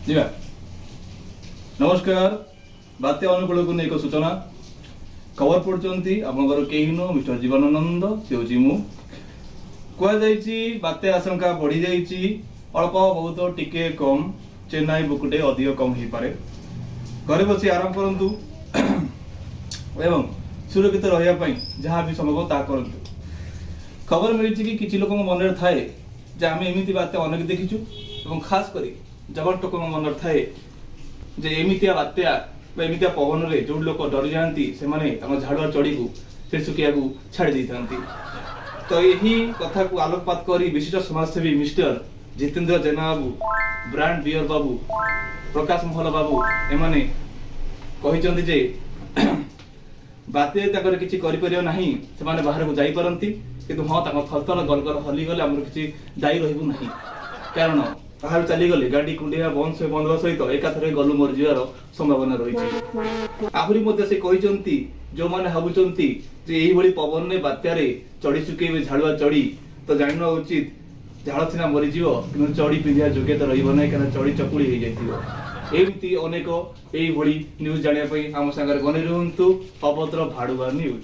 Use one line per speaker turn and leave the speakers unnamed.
ଯିବା। ନମସ୍କାର। ବାତ୍ୟା ଅନୁକୂଳକୁ ନେଇ ଏକ ସୂଚନା। ଖବର ପଢୁଛନ୍ତି ଆପଣଙ୍କର କେହି ନୁହଁ, ମିଷ୍ଟର ଜୀବନାନନ୍ଦ, ସେ ହେଉଛି ମୁଁ। କୁହାଯାଇଛି ବାତ୍ୟା ଆଶଙ୍କା ବଢିଯାଇଛି, ଅଳ୍ପ ବହୁତ ଟିକେ କମ୍, ଚେନ୍ନାଇ ବୁକୁଟେ ଅଧିକ କମ୍ ହେଇପାରେ। ଘରେ ବସି ଆରାମ କରନ୍ତୁ ଏବଂ ସୁରକ୍ଷିତ ରହିବା ପାଇଁ ଯାହା ବି ସମ୍ଭବ ତାହା କରନ୍ତୁ। ଖବର ମିଳିଛି କି କିଛି ଲୋକଙ୍କ ମନରେ ଥାଏ ଯେ ଆମେ ଏମିତି ବାତ୍ୟା ଅନେକ ଦେଖିଛୁ ଏବଂ ଖାସ କରି ଜବର ଲୋକଙ୍କ ମନରେ ଥାଏ ଯେ ଏମିତିଆ ବାତ୍ୟା ବା ଏମିତିଆ ପବନରେ ଯୋଉ ଲୋକ ଡରିଯାଆନ୍ତି, ସେମାନେ ତାଙ୍କ ଝାଡୁଆ ଚଢ଼ିକୁ ସେ ଶୁଖିବାକୁ ଛାଡ଼ି ଦେଇଥାନ୍ତି। ତ ଏହି କଥାକୁ ଆଲୋକପାତ କରି ବିଶିଷ୍ଟ ସମାଜସେବୀ ମିଷ୍ଟର ଜିତେନ୍ଦ୍ର ଜେନା ବାବୁ, ବ୍ରାଣ୍ଡ ବିୟର ବାବୁ, ପ୍ରକାଶ ମହଲ ବାବୁ, ଏମାନେ କହିଛନ୍ତି ଯେ ବାତ୍ୟା ତାଙ୍କର କିଛି କରିପାରିବ ନାହିଁ, ସେମାନେ ବାହାରକୁ ଯାଇପାରନ୍ତି। କିନ୍ତୁ ହଁ, ତାଙ୍କ ଥରଥର ଗଲଗଲ ହଲିଗଲେ ଆମର କିଛି ଦାୟୀ ରହିବୁ ନାହିଁ। କାରଣ ବାହାରୁ ଚାଲିଗଲେ ଗାଡି କୁଣ୍ଡିଆ ବନ୍ଦ ବନ୍ଦ ହେବା ସହିତ ଏକାଥରେ ଗଲୁ ମରିଯିବାର ସମ୍ଭାବନା ରହିଛି। ଆହୁରି ମଧ୍ୟ ସେ କହିଛନ୍ତି, ଯୋଉମାନେ ଭାବୁଛନ୍ତି ଯେ ଏଇଭଳି ପବନରେ ବାତ୍ୟାରେ ଚଢି ଶୁକେଇବେ ଝାଡୁଆ ଚଢି, ତ ଜାଣିବା ଉଚିତ, ଝାଳ ସିନା ମରିଯିବ କିନ୍ତୁ ଚଢି ପିନ୍ଧିବା ଯୋଗ୍ୟତା ରହିବ ନାହିଁ, କାରଣ ଚଢି ଚକୁଳି ହେଇଯାଇଥିବ। ଏମିତି ଅନେକ ଏଇଭଳି ନ୍ୟୁଜ ଜାଣିବା ପାଇଁ ଆମ ସାଙ୍ଗରେ ବନେଇ ରୁହନ୍ତୁ। ଅଭଦ୍ର ଭାଡୁଆ ନ୍ୟୁଜ।